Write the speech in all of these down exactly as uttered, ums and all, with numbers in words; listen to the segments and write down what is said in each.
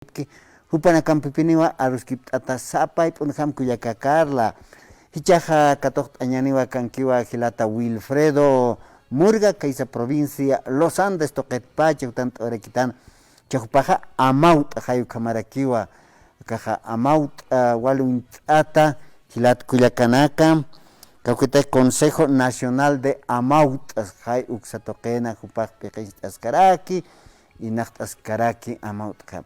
Jupanakampiwa aruskipt'ata sapay p'unjam kullaka Carla. Jichhaxa katuqt'añäniwa kankiwa jilata Wilfredo Murga, kaysa provincia Los Andes tuqitpacha jutant'awayarakitan. Jichha jupaxa Amawt'a jay ukhamarakiwa. Akaxa Amawt'a wali uñt'ata jilat kullakanaka. Kawkitay Consejo Nacional de Amawt'as jay uksa tuqina jupax p'iqincht'askaraki, inaqt'askaraki Amawt'xa.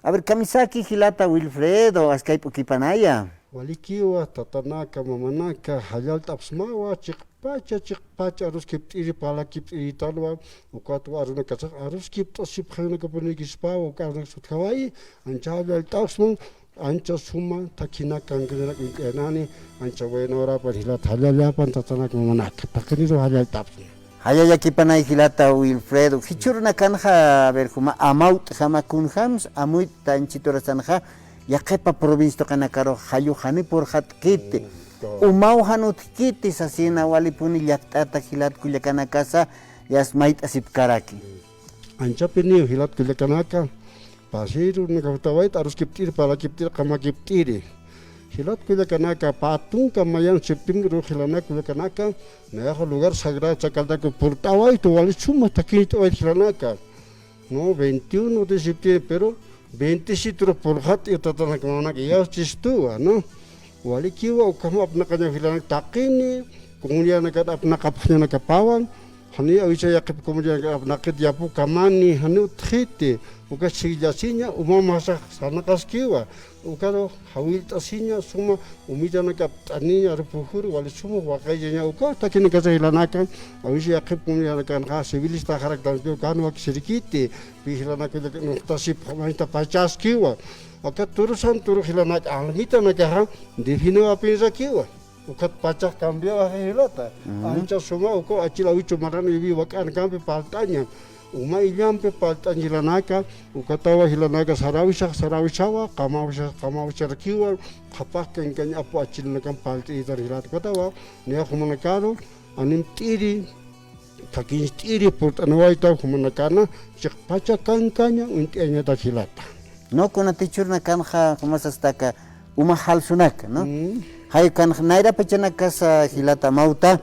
A ver, kamisaki jilata Wilfredo, askay p'ukipanaya. Walikiwa, tatanaka, mamanaka, jallallt'apxsmawa, chiqpacha, chiqpacha, aruskipt'iri, parlakipt'iritanwa, ukatwa arunakasax, aruskipt'asipxañanakapunïkispawa, uka arunakasutjawayi, ancha jallallt'apxsma, ancha suma, thakhinakankanak uñt'añani, ancha buena horapan jilata, jallallapan, tatanaka, mamanaka, paqiniru jallallt'apxsma. Jallallakipanay jilata Wilfredo, jichhürunakanxa, a ver, juma Amawt'jama kunjams, Amawt'a anchhit urasanxa, yaqhipa provincia tuqinakarux jallu jani purxat'kiti, umaw jan utjkiti sasina walipuni llakt'ata jilat kullakanakasa, yasta mayt'asipkaraki. Anchapiniw jilat kullakanaka, pasirunakatawayt aruskipt'iri, parlakipt'iri, qamakipt'iri. Jilat kullakanaka, pä tunka mayan septiembre jilanaka kullakanaka, nayaxa lugar sagrado Chacaltaypi purt'awaytu, wali suma thakhint'awayt jilanaka. No, veintiuno de septiembre, pero veintisiete rux purxat'i tatanaka mamanaka, yawchistuwa, ¿no? Walikiwa, ukham apnaqañaw jilanaka taqini, comunidadnakan apnaqapxañanakapawan, jani awisa yaqhip comunidadnakan apnaqit yapukamani, jani utjiti, uka chhijllasiña, uma masax sarnaqaskiwa, ukaru jawillt'asiña, suma umillanak apt'aniña, aru pujur, wali suma waqayllaña, uka thakinakasa jilanaka, awisa yaqhip comunidadnakanxa, civilistaxaraktankiw, ukan waksirikiti, pï jilanaka, uñt'asipxam, mayta pachaskiwa, aka turusan turu jilanaka, almitanakaxa, definiwapinsakiwa. Ukat pachax cambiawaxa jilata. Ancha suma uka achil awichu marrano iwi wak'ankampi parlt'aña. Uma illampi parlt'añ jilanaka, ukatawa jilanaka sarawisax sarawisawa, qamawisax qamawisarakiwa, qhapaq kankañ apu achilnakan parlt'iritan jilata. Ukatawa, niya jumanakaru, animt'iri, thakincht'iri purt'anawayta jumanakana, chiqpacha kankaña uñt'ayañatak jilata. No, kunatichürnakanxa, jumasastaka, uma jalsunaka, ¿no? Jay ukanxa, nayra pachanakasa jilata Amawt'a.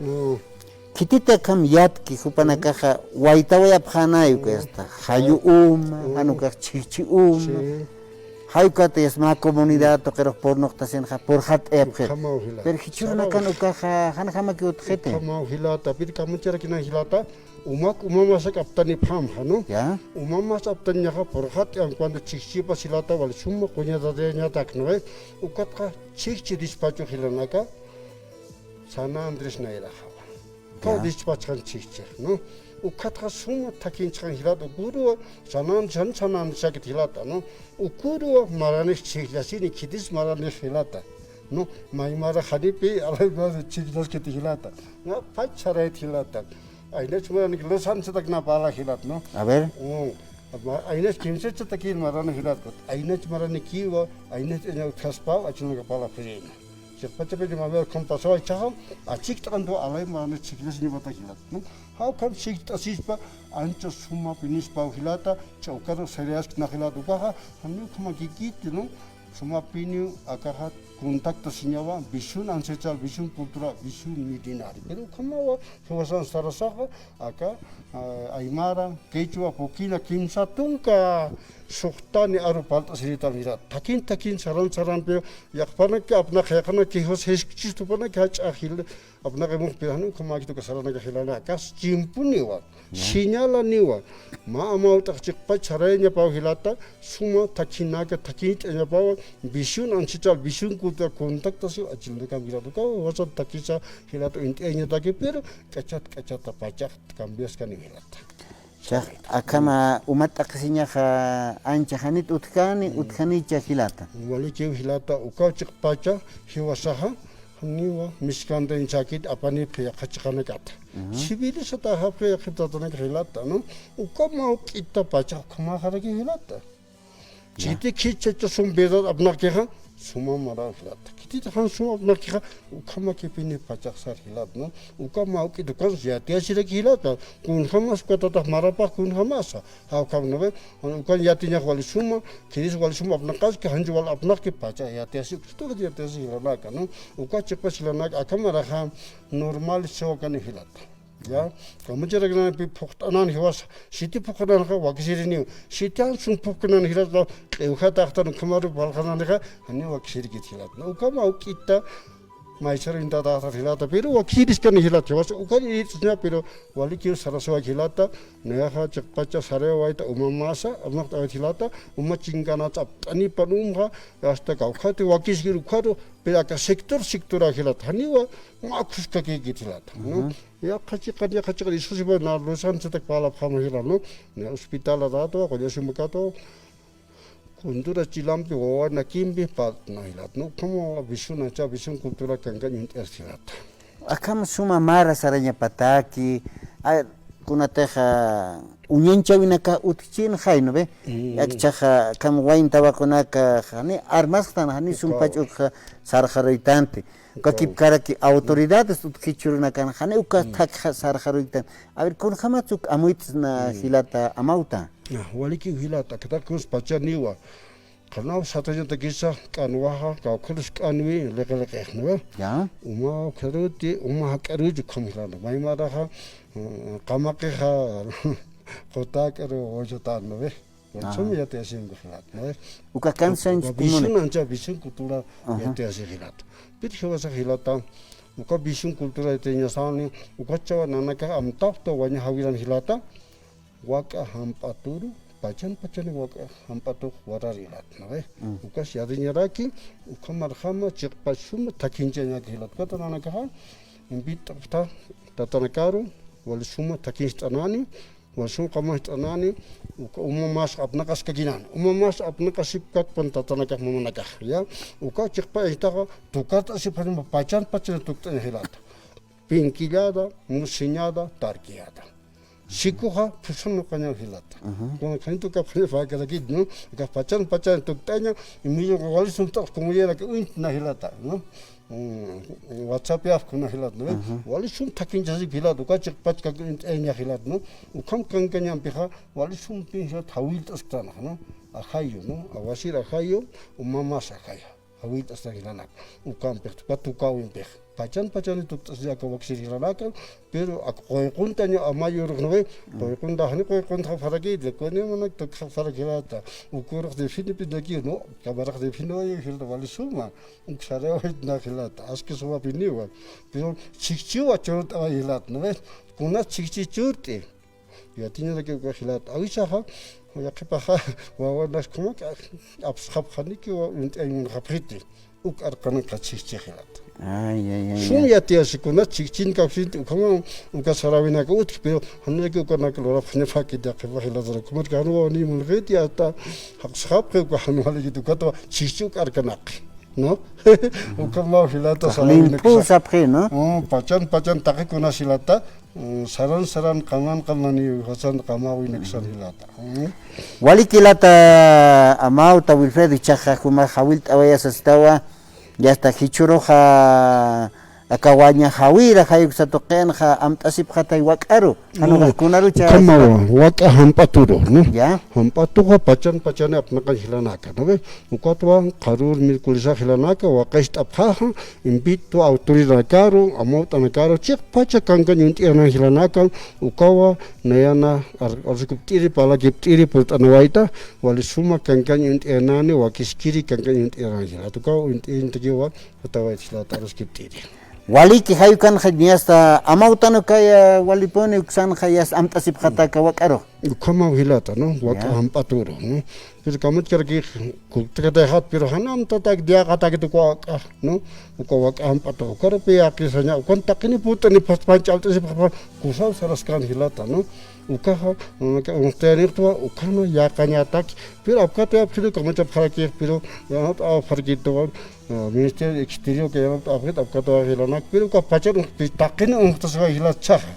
Khititï akham yatki, jupanakaxa, waytawayapxänay, uka yasta, jallu uma, jan ukax chhijchhi uma. Jay ukat yasta mä comunidad tuqirux purnuqtasinxa, purxat'ayapxi. Pero jichhürunakan ukaxa, janjamakiw utjiti. Ukhamaw jilata, pero kamacharakinan jilata, umak uma masak aptanipxamxa, ¿no? Ya. Uma mas aptañaxa purxat'ayam, cuando chhijchhipas jilata, wali suma quñatatayañatak, ¿no ve? Ukatxa chhijchhi dispachu jilanaka, San Andrés nayraxawa. Ukaw dispachxan chhijchhix, ¿no? Ukatxa suma thakinchxan jilata, uküruwa, San Andrés, San Andrés sakit jilata, ¿no? Uküruwa, maranix chhijllasini, khitis maranix jilata, ¿no? May mara janipi, alay mara chhijllaskiti jilata. Mä pach sarayt jilata. Aynach maranik, Los Andesatak nä parla jilat, ¿no? A ver. Mm. Ma-, aynach kimsachatakin marana jilat, ukat aynach maranikiwa, aynach aña utjaspaw, achunaka parla purina. Chiqpachapini mamir ukham pasawa jichhaxa, achikt'antu alay marana chhijllasiñapata jilat, ¿no? Jay ukham chikt'asispa, ancha suma pinispaw jilata, chawkana sarayaskna jilat ukaxa, janiw ukhamakikiti, ¿no? Sumapiniw akaxa contactasiñawa, visión ancestral, visión cultural, visión milenaria. Pero ukhamawa, jiwasan sarasaxa, aka, ah, aymara, quechua, pokina, kimsa tunka suxtani aru parlt'asiritam jilat. Thakin, thakin, saran, sarampiw, yaqpanaki, apnaq, yaqpanaki, jiwas jiskchistupanaki, jach'a jil, apnaqi muxpir, jan ukhamäkit uka saranaka jilanaka, chimpuniwa, señalaniwa, mä Amawt'ax chiqpach sarayañapaw jilata, suma thakhinaka, thakincht'ayañapawa, visión ancestral, visión cultural, contactasiw, achilnakam jilat, ukawa jiwasan thakisa jilata uñt'ayañataki, pero k'achat, k'achata pachax cambiaskani jilata. Chax, akhama umat t'aqhisiñaxa ancha janit utjani, utjanicha jilata. Walikiw jilata, ukaw chiqpacha, jiwasaxa, janiwa, miskantañ sakit, apanipxi yaqha chiqanakata. Civilizataxapxi yaqhip tatanak jilata, ¿no? Ukhamaw q'ita pachax ukhamaxaraki jilata. Chiti khichhacha son verdad apnaqixa, suma maraw jilata. Khititix jan suma apnaqkixa, ukhamakipini pachax sar jilat, ¿no? Uka mä juk'it ukan yatiyasiraki jilata. Kunjamas uka tatax marapax kunjamasa. Jawkham, ¿no ve? Ukan yatiñax wali suma, khitis wali suma apnaqaski, janchi wal apnaqki pacha yatiyasi, uksutukat yatiyasi jilanaka, ¿no? Uka chiqpas jilanaka, akham maraxa normal siwakani jilata. Ya, kamacharakinanpi phuqt'anan jiwasa, siti phuqt'ananxa wakisiriniw, siti jan sum phuqt'anan jilata, q'iwjataxtan ukhamaru phalxananixa, jani wakisirikit jilata. Ukham juk'ita, maysaru intataxtan jilata, pero wakisiriskani jilata, jiwasa, ukan irits'isna, pero walikiw sarasiway jilata, nayaxa chiqpacha sariwayta, uma masa, apnaqt'awayt jilata, uma chinkanat apt'anipan umxa, hasta kawkhati wakiskir ukharu, pero aka sector, sectora jilata, janiwa, mä khuskakikit jilata, ¿no? Yaqha chiqan, yaqha chiqan, isusipana lusansatak parlapxama jila, ¿no? Na hospitalaratu, qullasimakatu, kuntura chilampi, wawanakimpi, parlt'na jilata, ¿no? Como visión, ancha visión cultural kankañ uñt'ir jilata. Akham suma mara sarañapataki, a, kunatixa uñañchawinaka utjchinxay, ¿no ve? Akchaxa akham wayn tawaqunaka, jani armasxtan, jani sumpach ukxa sarxaruytanti. Uka kipkaraki autoridades utji jichhürunakan, jani uka thakxa sarxaruytan. A ver, kunjamatsa uk amuyt'sna jilata Amawta. Ah, walikiw jilata, akataki kunsa pachaniwa. Qhanaw satañatakisa, k'anwaxa, kawkharus k'anwi, liqiliqix, ¿no ve? Ya. Uma ukharuti, uma jak'aruchi ukham jilata. Maymaraxa, mm, qamaqixa, qutak'aru, ochotan, ¿no ve? Sum yatiyasinku jilata, ¿no ve? Uka kansanch uka comuna. Visión ancha, visión cultura yatiyasi jilata. Pit jiwasa jilata, uka visión cultura yatiyañasani, uka chhawa nanakax amtapxta waña jawiran jilata, wak'a jamp'aturu, pachan pachani wak'a jamp'atux warar jilata, ¿no ve? Ukas yatiñaraki, ukhamarjama chiqpach suma thakhinchañaki jilata. Ukat nanakaxa, invitapxta tatanakaru, wali suma thakhincht'anani, wali sum qamacht'anani, uka uma mas apnaqaskakinan. Uma mas apnaqasipkakpan tatanakax mamanakax, ya. Uka chiqpach aytaxa, tukart'asipxaña pachan pachan tukt'aña jilata. Pinkillada, musiñada, tarkiyada. Sikuxa, phusanuqaña jilata. Kuna khantu kapxaña fakarakit, ¿no? Uka pachan pachan tukt'aña, y millo wali sumt'ax como yera que uñt'na jilata, ¿no? Mm, WhatsApp yaf kuna jilat, ¿no? Wali sum thakhinchasip jilat, uka chiqpach kak uñt'aña jilat, ¿no? Ukham kankañampixa, wali sumpin jilat jawillt'asktanxa, ¿no? Ajayu, ¿no? Awasir ajayu, uma mas ajaya. Jawillt'astan jilanak. Ukampix, uka tukawimpix. Pachan pachani tukt'asni aka wakisir jilanakan, pero ak quyquntaña amayu urux, ¿no ve? Quyqunta, jani quyqunta jawpharakit, le kuni manak tuk jawpharak jilata. Ukurux definipi dakir, ¿no? Kamarax definiwayu jilata wali suma. Uk sarawaytna jilata, aski sumapiniwa. Pero chhijchhiwa churt'away jilata, ¿no ve? Kuna chhijchhi churt'i. Yatiñaraki uka jilata. Awisaxa, yaqhipaxa, wawanas como que apsxapxaniki, wa uñt'añ munxapxiti. Uk arqanaka chhijchhi jilata. Ay, ay, ay, sum ay. Yatiyasi kuna chhijchin kapsinti, ukhama, uka sarawinaka utji, pero janiraki ukanak lurapxañapakiti yaqhipa jilata. Como que jan wawaniy munxiti, hasta jaqsxapxi uka jan walikiti, ukatwa chhijchhi uk arkanaqi, ¿no? Ukhama jilata sarawinaka. Limphu sapxi, ¿no? Oh, pachan, pachan taqi kuna jilata. Mm, saran, saran, qaman, qamani, wasan, qamawi, naksan jilata. Mm. Walik jilata, Amawta Wilfredo, ichaxa juma jawillt'awayasasitawa, yasta jichhüruxa, aka waña jawira, jay uksa tuqinxa, amt'asipxatay wak'aru, jan ukax kunarucha. Ukhamawa, wak'a jamp'aturu, ¿no? Ya. Jamp'atuxa pachan, pachani apnaqañ jilanaka, ¿no ve? Ukatwa, qharür, miércolesa jilanaka, waqacht'apxaxa, invito autoridadnakaru, amawt'anakaru, chiqpacha kankañ uñt'irnan jilanaka, ukawa, nayana, ar-, arzakipt'iri, parlakipt'iri, purt'anawayta, wali suma kankañ uñt'irnani, wakiskiri kankañ uñt'irnan jilata, ukawa, uñt'irntakiwa, jatawayta jilata, arzakipt'iri. Waliki jay ukanxa, yasta, amawtan ukaya, walipuni uksanxa, yasta, amt'asipxataka wak'aru. Ukhamaw jilata, ¿no? Wak'a jamp'aturu, ¿no? Pero kamachkaraki kuktakatayxat, pero jan amtatak diaqatakit uka wak'a, ¿no? Uka wak'a jamp'atu, ukarupi yaqisaña, ukan taqini purt'ani phatpan ch'alt'asipxapxan, kusaw saraskan jilata, ¿no? Ukaxa, nanaka unxtayanixtwa, ukhana yaqañatak, pero apkatayapxiru kamachapxarakix, pero yanapt'apxarakituwa, ah, Ministerio Exterior que yanapt'apxit, apkatayapxilanak, pero uka pachan unxt'is, taqini unxt'asiwa jilat chhaxa.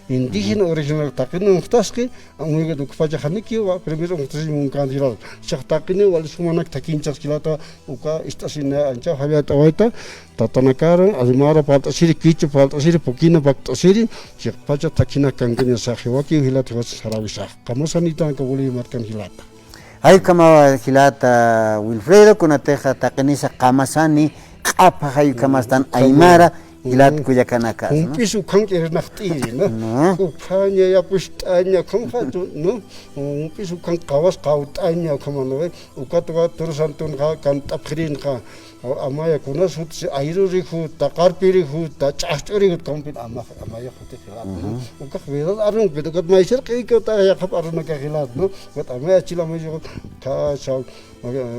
Indígena original taqini unxtasqi, amuyga ukpacha janikiwa, primero unxtasiñ munkan jilata. Chax taqini wali sumanak thakinchax jilata, uka ist'asina ancha jallallt'awayta, tatanakaru, aymara parlt'asiri, kichu parlt'asiri, pukina parlt'asiri, chiqpacha thakinak kankañasax, jiwakiw jilata, jiwas sarawisax. Qamasanïtanaka Bolivia markan jilata. Jay ukhamawa jilata Wilfredo, kunatixa taqinisa qamasani, q'apha jay ukhamastan aymara, jilat kullakanaka, ¿no? Jump'is ukhank'i irnaqt'iri, ¿no? No. Q'uphaña, yapucht'aña, ukham jatu, ¿no? Jump'is ukhan qawas qawt'aña, ukhama, ¿no ve? Ukat uka Turu Santunxa kant'apxirinxa, amaya kunas jutsi ayrurixuta, qarpirixuta, ch'axch'urixuta, ukham pin ama, amaya juti jilat, ¿no? Ukax verdad arun, pero ukat maysir q'iwikawta yaqhap arunaka jilat, ¿no? Ukat amaya chila maysir, ka, sa,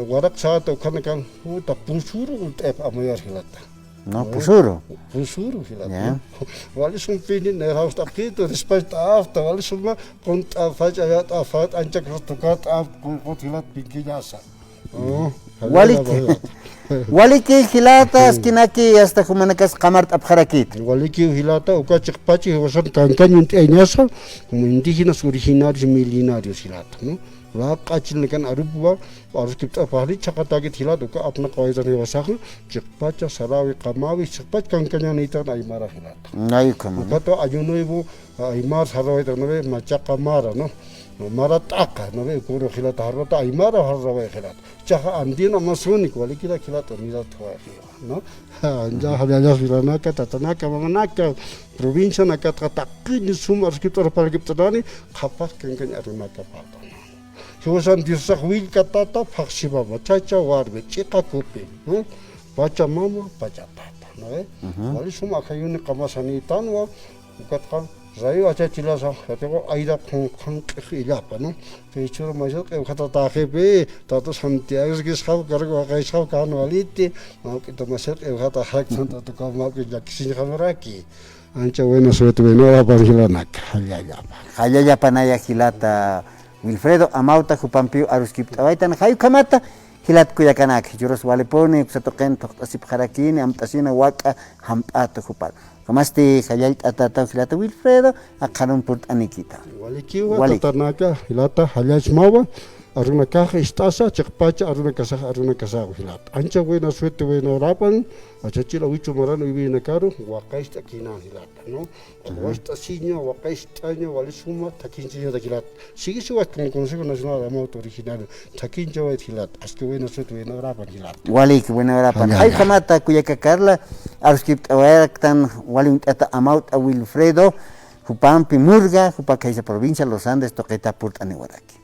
waraq sata, ukhanakan, juta, pusuru, ut'ep amayar jilata. No, pusuru. Pusuru jilata, ¿no? Wali sumpini, nayrawst'apkitu, despacht'apta, wali suma, kunt'apach, ayat'apat, anchak rustukat, ap, kun, kun jilat, pinkiñasa. Waliki. Waliki jilata, askinaki, hasta jumanakas qamart'apxarakit. Waliki jilata, uka chiqpachi, jiwasan kankañ uñt'ayañasa, como indígenas originarios y milenarios jilata, ¿no? Laq'achilnakan arupwa, aruskipt'apxani, chhaqatäkit jilata, uka apnaqawaytan jiwasaxa, chiqpacha, sarawi, qamawi, chiqpach kankañanïtan aymara jilata. Ay, ukhama. Ukatwa año nuevo, aymar sarawaytan, ¿no ve? Machaqa mara, ¿no? Mara t'aqa, ¿no ve? Ukuru jilata, jarwata aymara jarraway jilata. Chaxa andina amazónico, walikira jilata, unidad, ¿no? Ya, ya, ya, jilanaka, tatanaka, mamanaka, provincianakatxa taqini suma aruskipt'aru parlkipt'anani, qhapaq kankañ arunaka parlt'anani. Jiwasan Diosax willkatata, phaxsi mama, chacha, warmi, ch'iqa, kupi, ¿no? Pacha mama, pacha tata, ¿no ve? Wali suma ajayuni qamasanïtanwa, ukatxa, rayo achachilasa, yatiqu ayra qunqanq'ix illapa, ¿no? Pechura maysir q'iwjata taqipi, tata Santiago, sikisxaw, karga waqaysxaw, kan waliti, mawk'ita maysir q'iwjata jaktan, tata uka mawk'i llakisiñjamaraki. Ancha buena suerte, buena hora pan jilanaka, jallallapa. Jallallapanaya jilata Wilfredo, amawta jupampiw aruskipt'awaytan, jay ukhamata, jilat kullakanaka, jichhürus walipuni, uksa tuqin thuqt'asipxarakini, amt'asina wak'a jamp'ata jupar. Ukhamasti jallallt'atataw jilata Wilfredo, aqharun purt'anikita. Walikiwa, tatanaka, jilata, jallallsmawa, arunakax ist'asa, chiqpacha, arunakasax, arunakasawa, jilata. Ancha buena suerte, buena horapan, achachila wichu maran uywinakaru, waqayst'akinan, jilata, ¿no? Waqayst'asiña, waqayst'aña, wali suma, thakinchiña, jilata. Siguisiwa, como Consejo Nacional de Amawta Originario, thakinchawayt jilata, aski buena suerte, buena horapan jilata. Waliki, buena horapan. Jay ukhamata kullaka Carla, aruskipt'awaraktan wali uñt'ata amawt'a Wilfredo, jupampi Murga, jupa khaysa provincia Los Andes tuqita purt'aniwaraki.